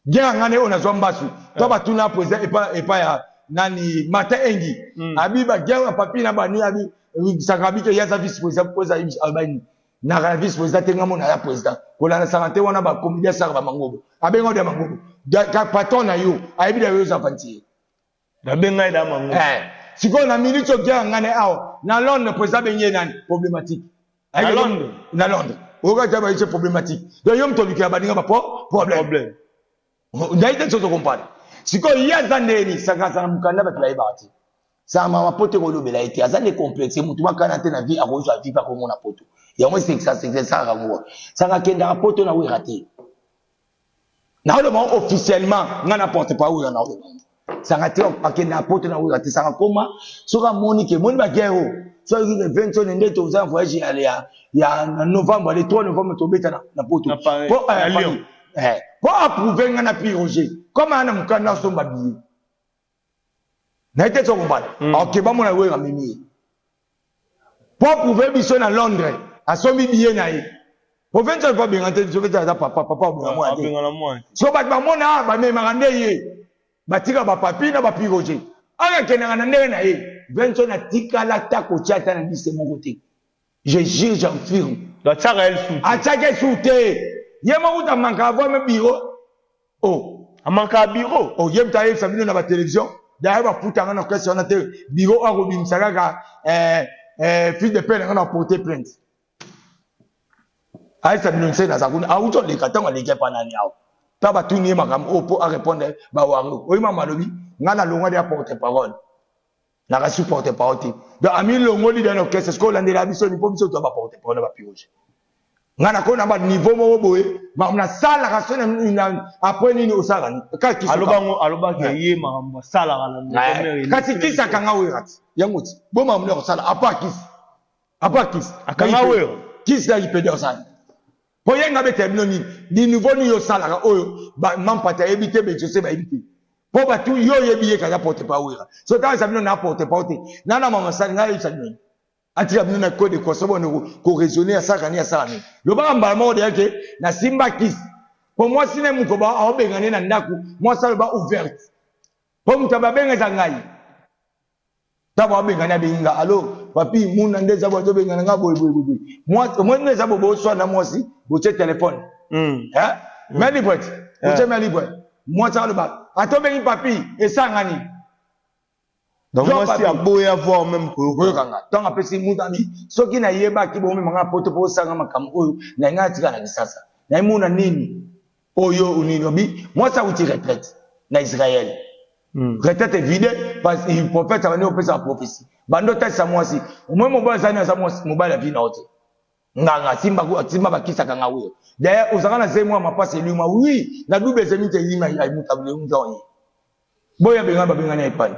guerre ngai oyo nazwa mbasu to eh. batuna president epa epa ya nani Martin Engi mm. abi ba guerre ya papi na bani abi saka abi ke ye aza vice président po eza alobaki naka vice président te ngai mona ya président kolanda saka te wana ba comédien saka ba mangobo abenga odia mangobo ka patron na yo ayebi da yo oza aventurier babenga ye da mangobo eh sikoyo na minute oyo guerre ngai na awa na Londres président abengi ye nani problématique na Londres na Londres oyoka te baye problématique donc yo moto olukela baninga ba problème nayebi te soki okomprendre. Sikoyo ye aza ndeni saka aza na mokanda bato bayebaka te. Saka mama poto ekolobela ye te aza nde complexe motu makana te na vie akozwa vie mpe akomona poto yango esekisa sekisa esalaka yango saka akendaka poto na wera te naoloba yango officiellement ngai na porte parole wera naoloba yango sanga te akendaka poto na wera te sanga koma soki amoni ke moni baguerre oyo soki ke 20 nde toza na voyage ya, ya, ya na novembre le 3 novembre tobeta na, na poto Na Paris, po na eh, Lyon. Paris. Eh, po approuve ngai na pi roger comme aya na mokanda asomba billet naye te sokombana mm. ok bamona wera amemi ye po approuve biso na londres asombi billet na ye po 20 po abenga te biso 20 aza papa papa abenga mwana te so bato bamona ah, bamemaka nde ye batika bapapi na bapiroge akakendaka na ndenge na ye 20 atikala ata kotya ata na liste moko te je jure j'enfirme atiaka ye lisusu te atiaka lisusu te ye moko kuta manka avoir me bureau oh amanka bureau oh ye moto ayebisa bino na batelevizio daye bafuta nga na orchestre wana te bureau oyo akobimisa kaka eh, eh, fils de père na nga na porter plainte ayebisa bino nse naza kuna awuti oleka ntango aleki epa nani awa mpe batuni ye makambo oyo mpo arépondre bawango oyo mama alobi nga nalongwa de ya porte parole naka su porte parole te donc amilongoli dans orchestre sikoyo olandela biso ni mpo biso toza ba porte parole na bapiroge nga nakomi na baniveau moko boye makambo nasalaka so après nini osalaka nini kaka alobango alobaki ye makambo asalaka na kasi kisi akanga wera ti yango ti bo makambo nini akosala apa kisi apa kisi akanga wera kisi na ipede osala po ye nga betela bino nini di niveau nini osalaka oyo mampata ayebi te bejose bayebi te po bato yo oyebi ye kaza porte pa wera so ntango eza bino na porte pa te na na mama sali ngai ayebisa bino atika bino na code equation bone koraisonne asalaka nini asala nini lobaka mbala moko deya ke nasimba kisi po mwasi na ye mokoba aobengana ye na ndako mwasi aloba ouverte po moto ababenga eza ngai ntango abengani abengi nga alo papi muna nde eza boye azobengana nga boye boye boye mwasi omoni nde eza boye boswana na mwasi botie telefone mm. eh? mm. main libre ti botie eh. main libre mwasi aloba ata obengi papi esanga nini donc mwasi aboya voir même koyoka nga ntango apesi mutu abi soki nayebaki bomema nga poto mpo osanga makambo oyo na ngai atika na kisasa nayemona nini oyo nini obi mwasi awuti retraite na israel hmm. retraite vide prophète abandi kopesa prophétie bandi otalisa mwasi omoi mobali azali aza mwasi mobali avi na yo te nganga asimba asimba bakisaka nga oyo d'ailleurs ozalaka na zemi mwa mapasi elima wi na double zemi te elima ayimuta oye boya bengani babengani ya epai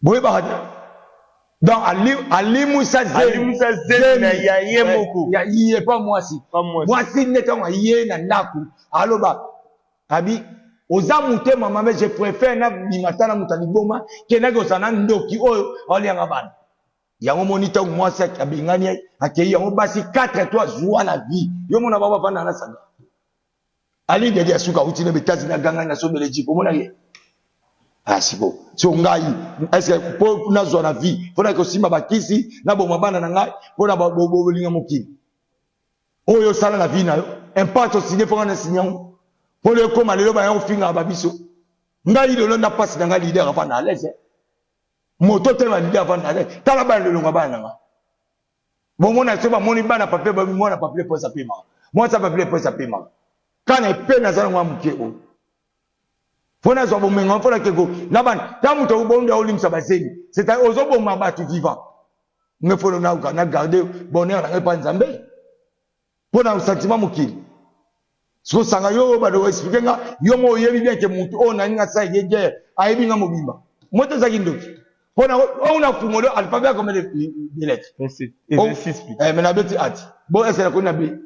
boyebaka te donc alimwisa zemi ya ye moko ya ye pa mwasi mwasi nde ntango aye na ndako aloba abi oza motema mabe je préfère nabima ata na moto ya liboma kendaki kozala na ndoki oyo aolianga bana yango moni ntango mwasi abengani akei yango basi 4 to azwa na vie yo mona bango bafanda na sanga Ali Dadi asuka auti na Etats-Unis agangani na sobele jeep omona ye ah siko so ngai est-ce que po nazwa na vie mpo na kosimba bakisi naboma bana na ngai mpo na bolinga mokili oyo osala na vie na yo impact osigne mpo ngai nasigne yango mpo lelo ekoma lelo baya kofingaka babiso ngai lelo na mpasi na ngai leader avanda à l'aise moto telema leader avanda à l'aise tala bana lelonga bana na ngai bomona so bamoni bana papier babi mwana papier mpo apemaka mwasi ya papier mpo apemaka kana epe naza nango ya moke oyo mpo nazwa bomengo mpo nakeko na bana ta moto obonde olimisa bazemi c'est-à-dire ozoboma bato vivant nge mpo nauka na garde bonheur na ngai mpa nzambe mpo na sentiment mokili sikosanga yo oyo bado explike nga yo mo oyebi bien ke motu oyo nani nga sala ye guerre ayebi nga mobimba moto ezalaki ndoki mpo na oyo na fungolo alphabet ya combien de lettres eh, mais nabeti ati bo ese nakoni na b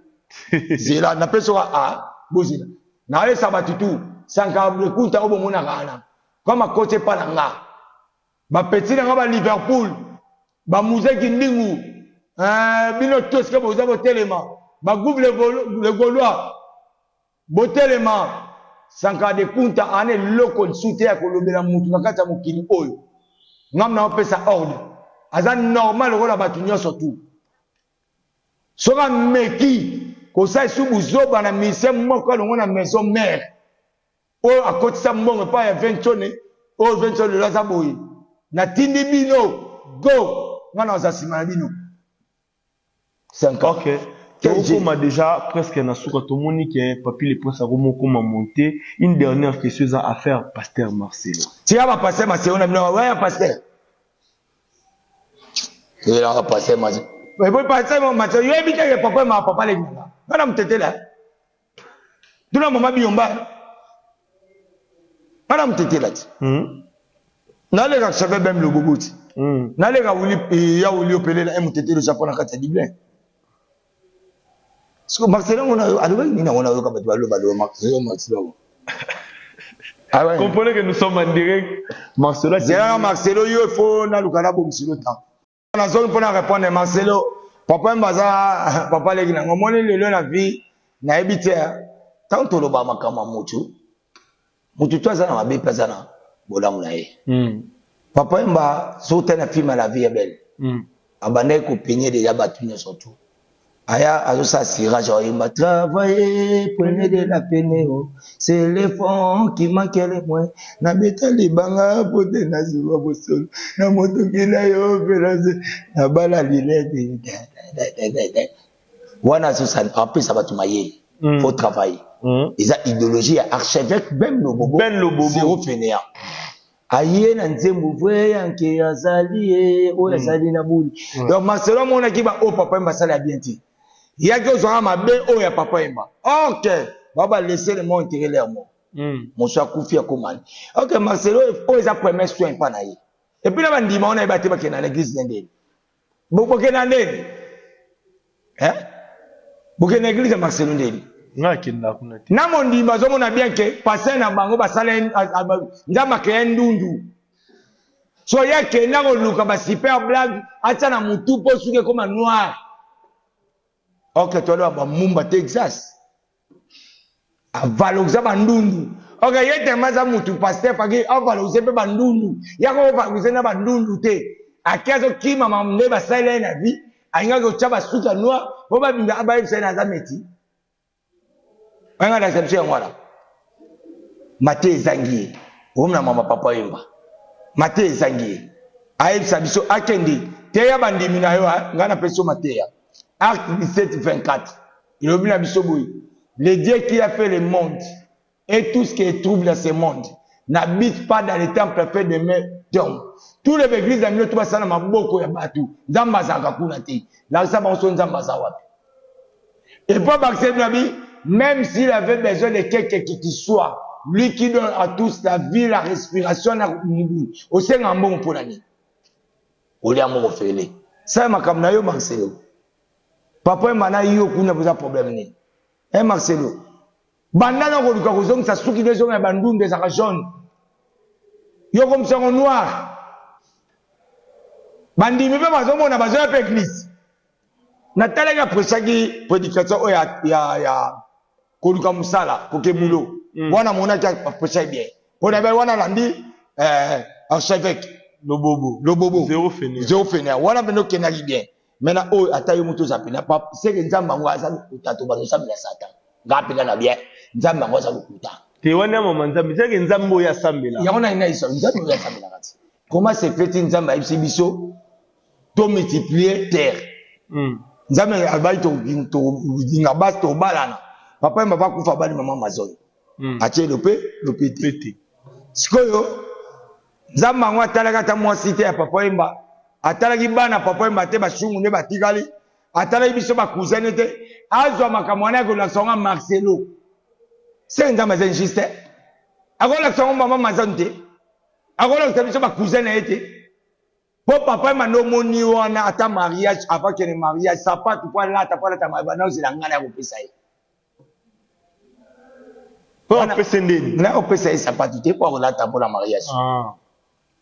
zela napesi oka a bozela nayesa bato tu sanka lekunta oyo bomonaka wana kama akoti epa na nga Ba petit na nga ba Liverpool, ba Muze Kindingu, eh, bino tous esika boza botelema, ba Gouve le Gaulois, botelema. Sankara de Kunta ana eloko lisusu te ya kolobela mutu na kati ya mokili oyo. Ngam na opesa ordre. Aza normal lokola batu nyonso tout. Soki ameki kosala lisusu buzoba na musicien moko alongwa na maison mère. Oyo akotisa mbongo epai ya Ventshone, oyo Ventshone lelo aza boye. Natindi bino go, nga naza sima na bino. 5 Ok. Tokoma déjà presque na suka, tomoni ke Papi le Prince akomi okoma monte. Une dernière question eza affaire pasteur Marcelo. Tika ba pasteur Marcelo na bino, waya pasteur. Elaka pasteur Marcelo. Epo pasteur Marcelo yoyebi te ke papa ma papa leki na nga. Nga na mutetela. Tuna mama Biyomba. Nga na mutetela ti. Naleka Xavier Bem Lobobo ti. Naleka Willy ya Willy Opelela e mutetelo Japon na kati ya Dublin. Siko Marcelo ngo na alobaki nini yango nayoka bato baloba loba Marcelo Marcelo. Ah ouais. Comprenez que nous sommes en direct. Marcelo. Zelaka Marcelo yo faut naluka nabongisilo temps. Nazongi mpona répondre Marcelo. Papa Wemba aza papa leki na ngo omoni lelo na vie nayebi te ntango toloba makambo ya motu motu to aza na mabe mpe aza na bolamu na ye. Papa Wemba soki otali na film ya La vie est belle abandaki kopenye deja bato nyonso tu aya azosala cirage aoyemba travailler prenez de la peine oh. C'est le fond qui manque le moins nabeta libanga po te nazwa bosolo na motoki na yo mpe nabala linete wana azosala apesa bato mayele. Faut travailler. Eza idéologie ya archevêque Ben Lobobo. Ben Lobobo. Zéro fainéant. Aye na nzembo vrai yanke azali ye oyo azali na buli. Donc Marcelo amonaki ba oyo papa Wemba asala ya bien te. Yaki ozwaka mabe oyo ya papa Wemba. Ok, ba ba laisser le monde enterrer leur mort. Mosu akufi akomani. Ok, Marcelo oyo eza premier soin pa na ye. Et puis na bandima wana yeba te bakenda na église ndenge. Bokenda ndenge? Hein? Bokenda na église ya Marcelo ndenge? Nga akenda kuna te. Na mondima azomona bien ke pasteur na bango basala nzambe akeya ndundu. So ye akenda koluka ba super blague atia na mutu po suki ekoma noir. Ok, toaloba ba Mumba Texas. Avaloriser ba ndundu. Ok, ye tellement aza mutu pasteur faki avaloriser pe ba ndundu. Ya ko valoriser na ba ndundu te. Ake azokima makambo nde basalela ye na vie, alingaki kotya basuki ya noir po babimba bayebisa ye na aza meti. Oyenga na biso yango wana. Mate ezangi ye. Omona mama papa Wemba. Mate ezangi ye. Ayebisa biso akende teya bandimi na yo, ngai napesi yo mateya. Acte 17 24. Elobi na biso boye. Le Dieu qui a fait le monde et tout ce qui trouve dans ce monde n'habite pas dans les temples faits de main d'homme. Tous les églises ya bino to basala maboko ya bato. Nzambe azalaka kuna te. Lakisa bango so Nzambe aza wapi. Et pas Baxel Nabi, même s'il avait besoin de quelqu'un qui qui soit, lui qui donne à tous la vie, la respiration, na mugulu. Osenga mbongo pona nini? Olia mbongo fele. Sala makambo na yo Marcelo. Papa Wemba na yo kuna boza problème nini? Eh Marcelo. Banda na koluka kozongisa suki nde ezonga ya bandundu ezalaka jaune. Yo komisa yango noir. Bandimi mpe bazomona bazoya mpe église. Natalaki apreciaki prédication oyo ya, ya, ya koluka mosala koke boulot. Wana amonaki apreciaki bien. Mpo na wana alandi archevêque Lobobo. Lobobo. Zéro fainéant. Zéro fainéant. Wana mpe okendaki bien. Maintenant oyo ata yo moto oza pena papa seke nzambe yango aza lokuta to bando osambela Satan. Nga pena na bien. Nzambe yango aza lokuta. Te wana ya mama nzambe seke nzambe oyo asambela. Yango na ina iso nzambe oyo asambelaka ti. Comment se fait-il nzambe ayebisi biso to multiplier terre. Nzambe abayi to to basi to balana. Papa yemba bakufa bali mama Amazon. Atie lope lope te. Sikoyo nzambe yango atalaki ata mwasi te ya papa Wemba, atalaki bana papa Wemba te, bashungu nde batikali, atalaki biso ba cousin te, azwa makambo wana ya kolakisa yango Marcelo. Se nzambe aza injuste. Akolakisa yango mama Amazon te. Akolakisa biso ba cousin na ye te. Po papa Wemba nde omoni wana ata mariage avant kende mariage sapatu po alata po alata banda ozela ngai na kopesa ye. Po apesa ndeni? Na opesa ye sapatu te po akolata mpo na mariage.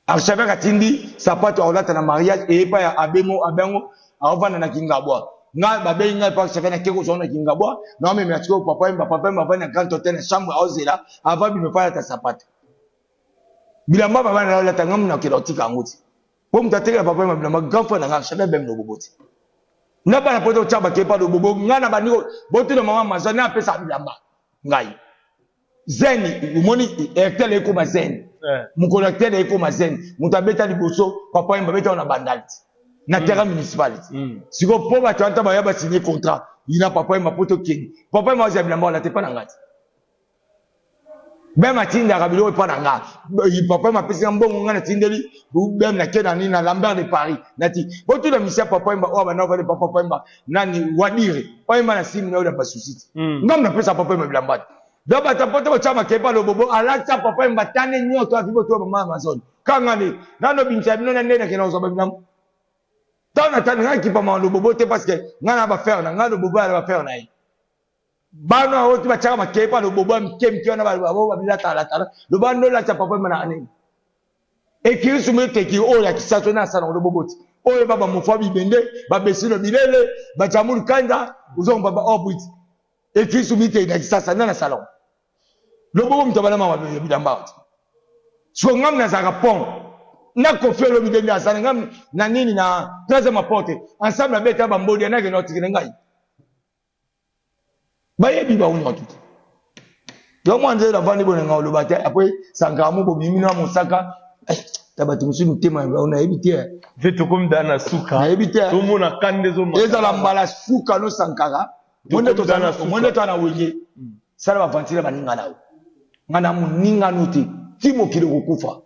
Archevêque atindi sapatu akolata na mariage eye pa ya abemo abengo aovanda na Kingabwa. Nga babengi ngai pa archevêque na keko zona Kingabwa na omemela sikoyo papa Wemba, papa Wemba avandi na grand hôtel na chambre aozela avant bima po alata sapatu. Bilamba baba na alata nga muna kela otika yango ti. Po moto atekela papa Wemba bilamba grand frère na nga archevêque bem lobobo ti. Na bana poto tya bakepa lobobo nga na bandi botuna mama Amazon na apesa bilamba ngai. Zeni omoni Airtel ekoma zeni. Mokolo Airtel ekoma zeni moto abeta liboso papa Wemba abeta na bandal ti na terrain municipal ti. Sikoyo po bato wana baya ba signer contrat. Ina papa Wemba mpo tokende. Papa Wemba azwa bilamba wana te mpa na nga te. Bem atindaka biloko epa na nga. Papa Wemba apesi nga mbongo nga natindeli Bem nake na nini na Lambert de Paris. Nati botuna misia papa Wemba oyo abanda kovanda epa papa Wemba nani Wadire. Oyemba na simu na yo na basusi te. Nga napesa papa Wemba bilamba te. Donc bato poto botya makepa lobobo alata papa Wemba tane nyoto avi botoya mama Amazon. Kanga nde nano bimisa bino na nde nakenda kozwa babilamba. Ntango natali ngai kipama lobobo te parce que ngai na bafere na ngai lobobo ya bafere na ye. Bana oyo ti batiaka makepa lobobo ya mike mike wana babilatalatala loba nde olata papa Wemba na nini ekiri sumu eteki oyo ya kisaso na asala lobobo ti oyo ba bamofa bibende babesino bilele bajamulu kanza ozongo baba orbit ekiri sumu eteki na kisasa nde na salon lobobo moto abana mama bilamba ti siko ngam nazalaka pont na kofi olobi nde asala ngam na nini na troisième porte ensemble abeta bambodi anakende otikele ngai bayebi bango nyonso te yo mwa nzela navandi boye nanga oloba te apres sankara mo bobimi na mosaka eh, ta bato mosusu mitema na bango nayebi te ve tokomi da na suka nayebi te tomona kanda ezomata ezala mbala suka no sankara monde toza na wenge hmm. sala bavantile baninga na yo nga na moninga no te ti mokili okokufa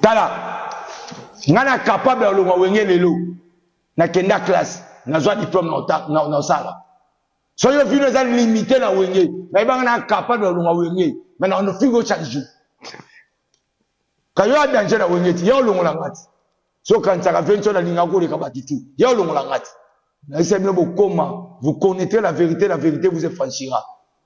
tala nga na capable ya olongwa wenge lelo Nakenda classe, nazwa diplome na na osala. Soki yo vino eza limite na wenge, nayebanga na capable ya olongwa wenge, mais na ofingo chaque jour. Kayo ya danger na wenge ti, ya olongola nga ti. So kanisaka venso na linga koleka bato tu, ya olongola nga ti. Nayebisa bino bokoma, vous connaîtrez la vérité, la vérité vous affranchira.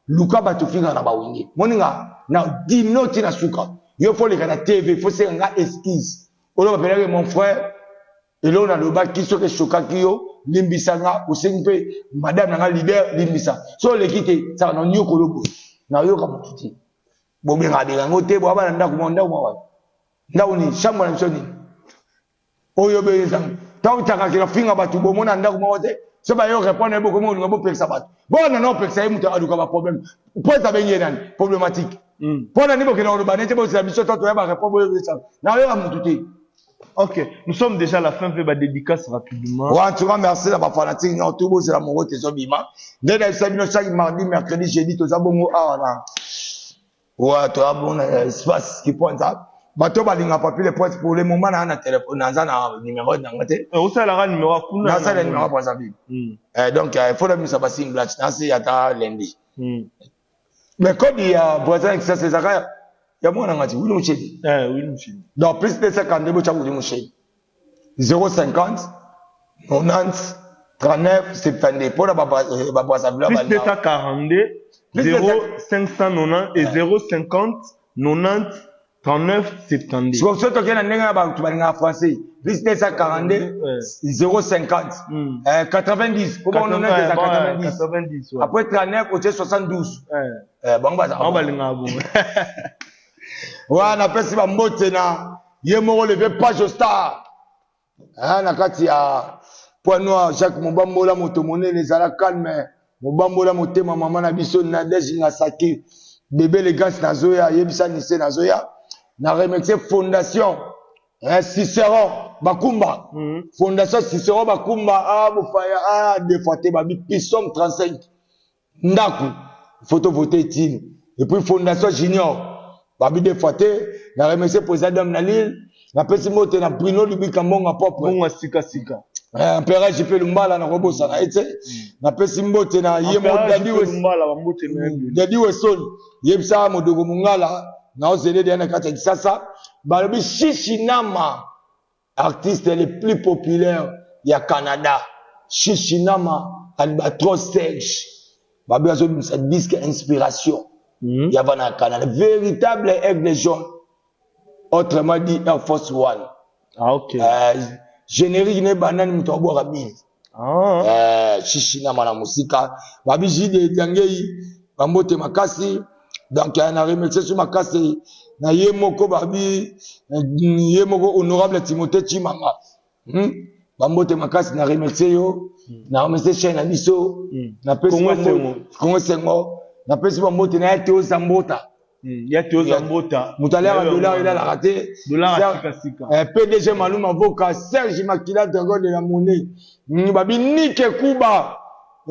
Luka bato finga na ba wenge. Moninga na dino ti na suka. Yo faut leka na TV, faut senga nga excuse. Oloba pelake mon frère, Eloko nalobaki soki eshokaki yo limbisa nga osengi mpe madame na nga leader limbisa so oleki te saka na nyokolo boye nayoka motu te bobengaka benga yango te boya bana ndako mwa ndako mwa wapi ndako nini chambre na biso nini oyo beyeza ntango takakela finga bato bomona ndako moko te so bayo répondre ye bokomi kolinga bopekisa bato bona na opekisa ye moto aluka baproblème mpo eza bengi ye nani problématique mpo na nini bokenda koloba nete bozela biso to toya barépondre boyebisa nayoka motu te Ok, nous sommes déjà à la fin, fait ma dédicace rapidement. Ouais, en tout cas, merci à ma fanatique. Non, tout c'est la moro tezo bima. Dès la sabino chaque mardi, mercredi, jeudi, toza bongo awa na. Ouais, toza bongo na espace qui pointe ça. Bato balinga papi le pointe pour le moment na na téléphone, na na numéro na ngate. Euh, osala numéro kuna. Na sala numéro Brazzaville. Mm. Eh donc il faut la misa basing blanche, na se ata lundi. Mais code ya Brazza Kinshasa ezalaka ya mwana nga ti Willy Musheni. Eh, Willy Musheni. Donc plus 252 botya Willy Musheni. 050 90 39 72 mpona ba Brazzaville Plus 242 0590 et 050 90 39 72. Sikoyo soki tokei na ndenge ya bato balingaka français plus 242 050 90 po bango 90 eza 90 après 39 otie 72 bango bazalaka balingaka bongo wana napesi bambote na ye moko leve page star na kati ya point noir jacques mobambola moto monene ezala calme mobambola motema mama na biso nadege ngasaki bebe legas nazoya yebisa nise nazoya na remercier fondation eh, Cicéron Bakumba mm -hmm. fondation Cicéron Bakumba ah bofaya ah deux fois te babi pisome 35 ndaku photo vote etini et puis fondation junior babi deux fois te na remercier président dame na Lille napesi mbote na Bruno Lubika mbonga propre mbonga sika sika eh, empereur JP Lumbala nakobosana ye te napesi mbote na ye moko Dadi Wesson yebisa modogo mongala naozele deya na kati ya Kisasa balobi Shishi Nama artiste le plus populaire ya Canada Shishi Nama Albatros Serge babi azobimisa disque inspiration mm. ya bana ya Canada véritable aigle jaune autrement dit Air Force One ah, ok euh, générique ne banani moto abwaka bili ah. euh, Shishi Nama na mosika babi jide diangei bambote makasi donc euh, na remercie so makasi na ye moko babi euh, ye moko honorable Timothée Chimanga hmm? bambote makasi na remercie yo hmm. na remercie chaîne na biso hmm. napesi Congo Sengo napesi bambote na ye te ozambota. Ya te oza mbota. Moto aliaka dollar elalaka te. Dollar sika sika. Eh, PDG Maluma Voka, Serge Makila Dragon de la Monnaie. Babi Nike Kuba.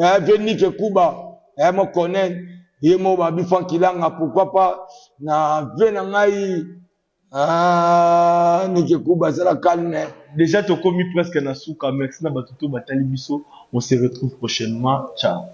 Eh, vieux Nike Kuba. Eh, mo connaît. Ye mo babi Franck Ilanga, pourquoi pas na vie na ngai. Ah, Nike Kuba, zala calme. Déjà tokomi presque na suka. Merci na bato to batali biso. On se retrouve prochainement. Ciao.